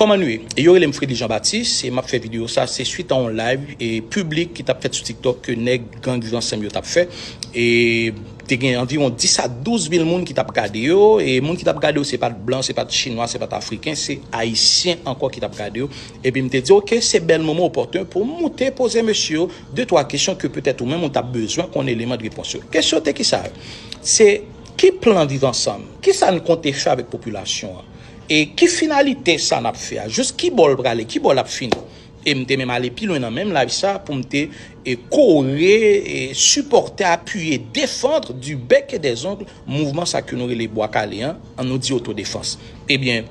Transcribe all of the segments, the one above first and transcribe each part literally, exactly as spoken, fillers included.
Kòman nou ye? E yo rele m Fredly Jean Baptiste, e m ap fè videyo sa, se swit a yon live e piblik ki t ap fèt sou TikTok ke nèg gang Viv Ansanm yo t ap fè. E te gen anviwon dis a douz mil moun ki t ap gade yo, e moun ki t ap gade yo, se pa t blan, se pa t chinwa, se pa t afriken, se ayisyen ankò ki t ap gade yo. Epi m te di, oke, se bèl moman opòtun pou m moute poze mesye yo de twa kesyon ke petèt ou menm ou t ap bezwen konn eleman de repons yo. Kesyon te ki sa yo? Se ki plan Viv Ansanm? Kisa n konte fè avèk popilasyon an? E ki finalite sa n ap fè a? Jis ki bò l prale? Ki bò l ap fini? E m te menm ale pi lwen nan menm live sa pou m te e kore, e sipòte, apiye, defandre du bec et des ongles mouvman sa ke nou rele Bwa Kale an, an nou di otodefans. Ebyen,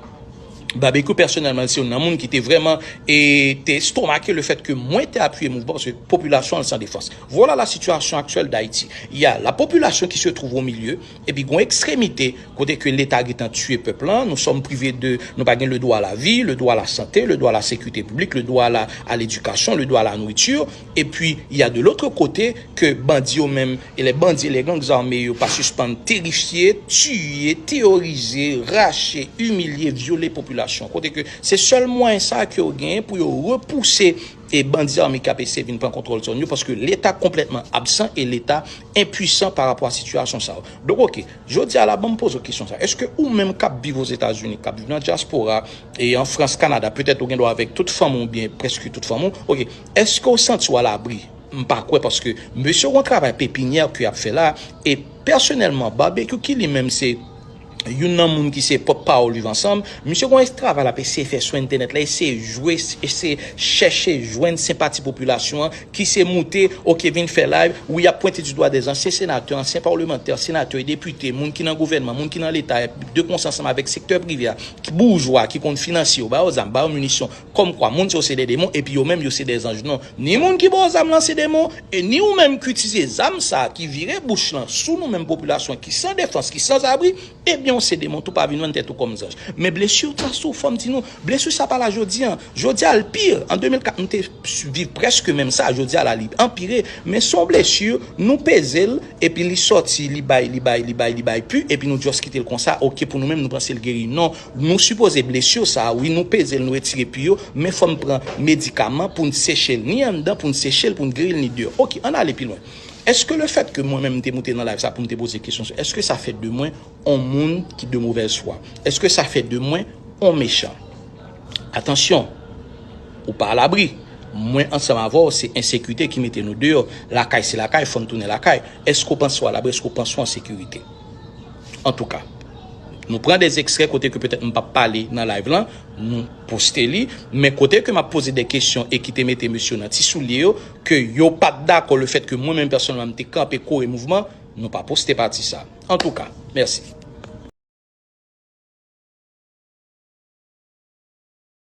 Babekyou pèsonèlman, se youn nan moun ki te vrèman e te estomake le fèt ke mwen te apiye mouvman, paske popilasyon an san defans. Voilà la situation actuelle d'Haïti. Il y a la population qui se trouve au milieu, epi gon ekstremite kote ke Leta gentan tiye pèp lan, nous sommes privés de, nou pa gen le droit à la vie, le droit à la santé, le droit à la sécurité publique, le droit à la, à l'éducation, le droit à la nourriture, et puis il y a de l'autre côté ke bandi yo menm, e les bandits, les gangs armés yo pa sispann terifye, tiye, teworize, rache, imilye, vyole popilasyon. Kote ke se sèl mwayen sa ke yo genyen pou yo repouse e bandi ame k ap eseye vin pran kontwòl zòn yo, paske Leta konplètman absan e Leta enpwisan pa rapò a sitiyasyon sa yo. Donk, oke, jodi a la, ban m poze w kesyon sa. Èske ou menm k ap viv Ozetazini, k ap viv nan dyaspora, e an Frans, Kanada, petèt ou gen dwa avèk tout fanmi w oubyen prèske tout fanmi w, oke, èske w santi w alabri? M pa kwè, paske mesye gon travay pepinyè ke y ap fè la, e pèsonèlman, Babekyou ki li menm se youn nan moun ki se pòt pawòl Viv Ansanm, misye gon travay l ap eseye fè sou entènèt la, eseye jwe, eseye chèche jwenn senpati popilasyon an, ki se moute, oke, vin fè live, wi, y ap pwente di dwa dèz ansyen senatè, ansyen palmantè, senatè e depite, moun ki nan gouvènman, moun ki nan Leta, de konsè ansanm avèk sektè prive a, ki boujwa, ki konn finanse yo, ba yo zam, ba yo minisyon, kòmkwa moun sa yo se de demon, epi yo menm yo se de zanj. Non, ni moun ki ba w zam lan se demon, e ni ou menm ki itilize zam sa a, ki vire bouch lan sou nou menm popilasyon ki san defans, ki sanzabri, ebyen w se demon tou, pa vin vann tèt ou kòm zanj. Men blesi sa sou, fò m di nou, blesi sa pa la jodi a. Jodi a l pi. An de mil kat, nou te viv prèske menm sa. Jodi a la li anpire. Men se yon blesi, nou peze l, epi li sòti, li bay, li bay, li bay, li bay pi, epi nou just kite l konsa. Oke, pou nou menm, nou panse l geri. Non, nou sipoze blesi sa, wi, nou peze l, nou retire pi yo, men fò n pran medikaman pou n seche l, ni anndan pou n seche l, pou n geri l, ni deyò. Oke, ann ale pi lwen. Èske le fèt ke mwen menm m te moute nan live sa pou m te poze kesyon sa, èske sa fè de mwen on moun ki de movèz fwa? Èske sa fè de mwen on mechan? Atansyon, ou pa alabri. Mwen ansanm avè w, se ensekirite ki mete nou deyò. Lakay se lakay, fò n tounen lakay. Èske w panse w alabri? Èske w panse w an sekirite? Antouka, nou pran de ekstrè kote ke petèt m p ap pale nan live lan, nou poste li, men kote ke m ap poze de kesyon e ki te mete mesye yo nan ti soulye yo, ke yo pa t dakò le fèt ke mwen menm pèsonèlman m te kanpe kore mouvman, nou pa poste pati sa. Antouka, mèsi.